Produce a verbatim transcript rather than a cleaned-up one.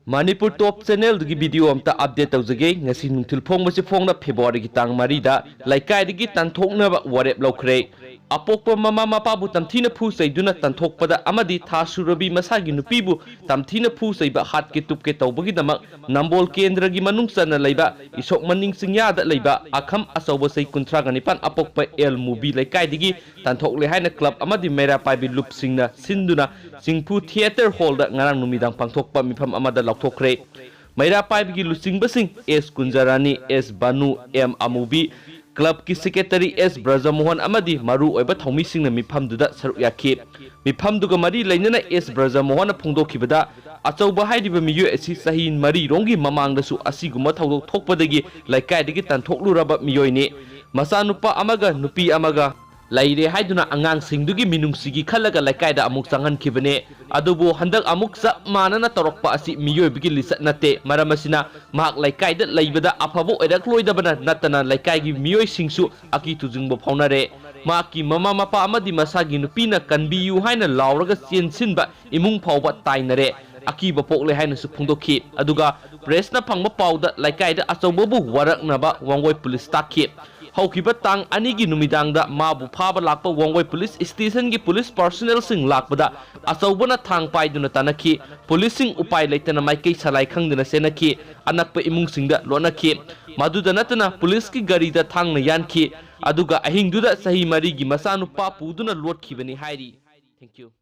ꯃꯅꯤꯄꯨꯔ ꯇꯣꯞ ꯆꯦꯅꯦꯜꯗꯒꯤ video ꯑꯝꯇ update ꯇꯧꯖꯒꯦ꯫ ꯉꯁꯤ ꯅꯨꯡꯊꯤꯜ ꯐꯣꯡꯕꯁꯤ ꯐꯣꯡꯅ ꯐꯦꯕ꯭ꯔꯨꯋꯥꯔꯤꯒꯤ ꯇꯥꯡ ꯃꯔꯤꯗ ꯂꯩꯀꯥꯏꯗꯒꯤ ꯇꯥꯟꯊꯣꯛꯅꯕ ꯋꯥꯔꯦꯞ ꯂꯧꯈ꯭ꯔꯦ꯫ ꯑꯄꯣꯛꯄ ꯃꯃꯥ ꯃꯄꯥꯕꯨ ꯇꯝꯊꯤꯅ ꯐꯨ ꯆꯩꯗꯨꯅ ꯇꯥꯟꯊꯣꯛꯄꯗ ꯑꯃꯗꯤ ꯊꯥ ꯁꯨꯔꯕꯤ ꯃꯁꯥꯒꯤ ꯅꯨꯄꯤꯕꯨ ꯇꯝꯊꯤꯅ ꯐꯨ ꯆꯩꯕ, ꯍꯥꯠꯀꯦ ꯇꯨꯞꯀꯦ ꯇꯧꯕꯒꯤꯗꯃꯛ ꯅꯝꯕꯣꯜ ꯀꯦꯟꯗ꯭ꯔꯒꯤ ꯃꯅꯨꯡ ꯆꯟꯅ ꯂꯩꯕ ꯏꯁꯣꯛ ꯃꯅꯤꯡ ꯆꯤꯡꯌꯥꯗ ꯂꯩꯕ ꯑꯈꯝ ꯑꯆꯧꯕ, ꯆꯍꯤ ꯀꯨꯟꯊ꯭ꯔꯥꯒ ꯅꯤꯄꯥꯟ, ꯑꯄꯣꯛꯄ ꯑꯦꯜ ꯃꯨꯕꯤ ꯂꯩꯀꯥꯏꯗꯒꯤ ꯇꯥꯟꯊꯣꯛꯂꯦ ꯍꯥꯏꯅ ꯀ꯭ꯂꯕ ꯑꯃꯗꯤ ꯃꯩꯔꯥ ꯄꯥꯏꯕꯤ ꯂꯨꯞꯁꯤꯡꯅ ꯁꯤꯟꯗꯨꯅ ꯆꯤꯡꯐꯨ ꯊꯤꯌꯦꯇꯔ ꯍꯣꯜꯗ ꯉꯔꯥꯡ ꯅꯨꯃꯤꯗꯥꯡ ꯄꯥꯡꯊꯣꯛꯄ ꯃꯤꯐꯝ ꯑꯃꯗ ꯂꯥꯎꯊꯣꯛꯈ꯭ꯔꯦ꯫ ꯃꯩꯔꯥ ꯄꯥꯏꯕꯒꯤ ꯂꯨꯆꯤꯡꯕꯁꯤꯡ ꯑꯦꯁ ꯀꯨꯟꯖꯔꯥꯅꯤ, ꯑꯦꯁ ꯕꯥꯅꯨ, ꯑꯦꯝ ꯑꯃꯨꯕꯤ, ꯀ꯭ꯂꯕꯀꯤ ꯁꯦꯀ꯭ꯔꯦꯇꯔꯤ ꯑꯦꯁ ꯕ꯭ꯔꯖꯃꯣꯍꯟ ꯑꯃꯗꯤ ꯃꯔꯨ ꯑꯣꯏꯕ ꯊꯧꯃꯤꯁꯤꯡꯅ ꯃꯤꯐꯝꯗꯨꯗ ꯁꯔꯨꯛ ꯌꯥꯈꯤ꯫ ꯃꯤꯐꯝꯗꯨꯒ ꯃꯔꯤ ꯂꯩꯅꯅ ꯑꯦꯁ ꯕ꯭ꯔꯖꯃꯣꯍꯟꯅ ꯐꯣꯡꯗꯣꯛꯈꯤꯕꯗ, ꯑꯆꯧꯕ ꯍꯥꯏꯔꯤꯕ ꯃꯤꯑꯣꯏ ꯑꯁꯤ ꯆꯍꯤ ꯃꯔꯤꯔꯣꯝꯒꯤ ꯃꯃꯥꯡꯗꯁꯨ ꯑꯁꯤꯒꯨꯝꯕ ꯊꯧꯗꯣꯛ ꯊꯣꯛꯄꯗꯒꯤ ꯂꯩꯀꯥꯏꯗꯒꯤ ꯇꯥꯟꯊꯣꯛꯂꯨꯔꯕ ꯃꯤꯑꯣꯏꯅꯤ꯫ ꯃꯆꯥꯅꯨꯄꯥ ꯑꯃꯒ ꯅꯨꯄꯤ ꯑꯃꯒ ꯂꯩꯔꯦ ꯍꯥꯏꯗꯨꯅ ꯑꯉꯥꯡꯁꯤꯡꯗꯨꯒꯤ ꯃꯤꯅꯨꯡꯁꯤꯒꯤ ꯈꯜꯂꯒ ꯂꯩꯀꯥꯏꯗ ꯑꯃꯨꯛ ꯆꯪꯍꯟꯈꯤꯕꯅꯦ꯫ ꯑꯗꯨꯕꯨ ꯍꯟꯗꯛ ꯑꯃꯨꯛ ꯆꯞ ꯃꯥꯟꯅꯅ ꯇꯧꯔꯛꯄ ꯑꯁꯤ ꯃꯤꯑꯣꯏꯕꯒꯤ ꯂꯤꯆꯠ ꯅꯠꯇꯦ꯫ ꯃꯔꯝ ꯑꯁꯤꯅ ꯃꯍꯥꯛ ꯂꯩꯀꯥꯏꯗ ꯂꯩꯕꯗ ꯑꯐꯕ ꯑꯣꯏꯔꯛꯂꯣꯏꯗꯕꯅ ꯅꯠꯇꯅ ꯂꯩꯀꯥꯏꯒꯤ ꯃꯤꯑꯣꯏꯁꯤꯡꯁꯨ ꯑꯀꯤ ꯇꯨꯖꯨꯡꯕ ꯐꯥꯎꯅꯔꯦ꯫ ꯃꯍꯥꯛꯀꯤ ꯃꯃꯥ ꯃꯄꯥ ꯑꯃꯗꯤ ꯃꯁꯥꯒꯤ ꯅꯨꯄꯤꯅ "ꯀꯟꯕꯤꯌꯨ" ꯍꯥꯏꯅ ꯂꯥꯎꯔꯒ ꯆꯦꯟꯁꯤꯟꯕ ꯏꯃꯨꯡ ꯐꯥꯎꯕ ꯇꯥꯏꯅꯔꯦ꯫ ꯑꯀꯤꯕ ꯄꯣꯛꯂꯦ ꯍꯥꯏꯅꯁꯨ ꯐꯣꯡꯗꯣꯛꯈꯤ꯫ ꯑꯗꯨꯒ ꯄ꯭ꯔꯦꯁꯅ ꯐꯪꯕ ꯄꯥꯎꯗ ꯂꯩꯀꯥꯏꯗ ꯑꯆꯧꯕꯕꯨ ꯋꯥꯔꯛꯅꯕ ꯋꯥꯡꯒꯣꯏ ꯄꯨꯂꯤꯁ ꯇꯥꯛꯈꯤ꯫ ꯍꯧꯈꯤꯕ ꯇꯥꯡ ꯑꯅꯤꯒꯤ ꯅꯨꯃꯤꯗꯥꯡꯗ ꯃꯥꯕꯨ ꯐꯥꯕ ꯂꯥꯛꯄ ꯋꯥꯡꯒꯣꯏ ꯄꯨꯂꯤꯁ ꯁ꯭ꯇꯦꯁꯟꯒꯤ ꯄꯨꯂꯤꯁ ꯄꯥꯔꯁꯣꯅꯦꯜꯁꯤꯡ ꯂꯥꯛꯄꯗ ꯑꯆꯧꯕꯅ ꯊꯥꯡ ꯄꯥꯏꯗꯨꯅ ꯇꯥꯟꯅꯈꯤ꯫ ꯄꯨꯂꯤꯁꯁꯤꯡ ꯎꯄꯥꯏ ꯂꯩꯇꯅ ꯃꯥꯏꯀꯩ ꯁꯂꯥꯏ ꯈꯪꯗꯅ ꯆꯦꯟꯅꯈꯤ꯫ ꯑꯅꯛꯄ ꯏꯃꯨꯡꯁꯤꯡꯗ ꯂꯣꯠꯅꯈꯤ꯫ ꯃꯗꯨꯗ ꯅꯠꯇꯅ ꯄꯨꯂꯤꯁꯀꯤ ꯒꯥꯔꯤꯗ ꯊꯥꯡꯅ ꯌꯥꯟꯈꯤ꯫ ꯑꯗꯨꯒ ꯑꯍꯤꯡꯗꯨꯗ ꯆꯍꯤ ꯃꯔꯤꯒꯤ ꯃꯆꯥꯅꯨꯄꯥ ꯄꯨꯗꯨꯅ ꯂꯣꯠꯈꯤꯕꯅꯤ ꯍꯥꯏꯔꯤ꯫ Thank you.